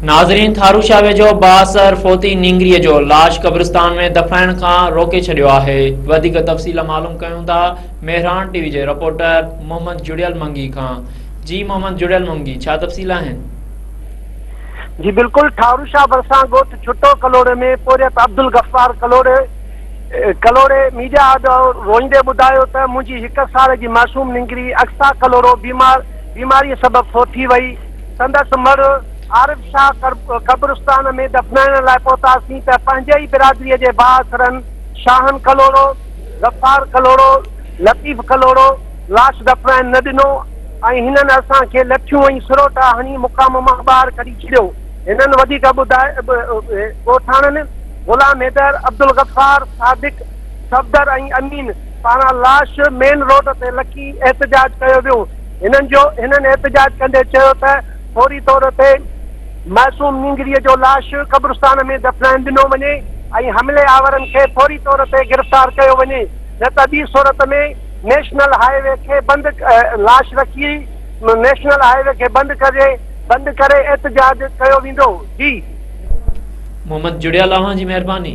ناظرين ٿاروشاهه ويجهو بااثر فوتي نينگريء جو لاش قبرستان ۾ دفنائڻ کان روڪي ڇڏيو آهي وڌيڪ تفصيل معلوم ڪيون ٿا مهراڻ ٽي وي جي رپورٽر محمد جڙيل منگي کان جي محمد جڙيل منگي ڇا تفصيل آهن. جي بلڪل ٺاروشاهه ڀرسان ڳوٺ ڇٽو ڪلهوڙي ۾ پورهيت عبدالغفار ڪلهوڙي ڪلهوڙي ميڊيا آڏو روئيندي ٻڌايو ته منهنجي هڪ سال جي معصوم نينگري اقصيٰ ڪلهوڙو بيمار بيماري سبب فوت ٿي وئي سندس مڙهه عارف شاهه قبرستان ۾ دفنائڻ لاء پهتاسين ته پنهنجي ئي برادريء جي بااثرن شاهن ڪلهوڙو، غفار ڪلهوڙو، لطيف ڪلهوڙو لاش دفنائڻ نه ڏنو ۽ هنن اسان کي لٺيون ۽ سروٽا هڻي مقام مان ٻاهر ڪڍي ڇڏيو. هنن وڌيڪ ٻڌايو ڳوٺاڻن غلام حيدر، عبدالغفار، صادق، صفدر ۽ امين پاران لاش مين روڊ تي لکي احتجاج ڪيو ويو. هنن جو هنن احتجاج ڪندي چيو ته فوري طور تي معصوم نينگريء جو لاش قبرستان ۾ دفنائڻ ڏنو وڃي ۽ حملي آورن کي فوري طور تي گرفتار ڪيو وڃي نه ته ٻي صورت ۾ نيشنل هاء وي کي بند لاش رکي نيشنل هاء وي کي بند ڪري بند ڪري احتجاج ڪيو ويندو جي. محمد جڙيل اوهان جي مهرباني.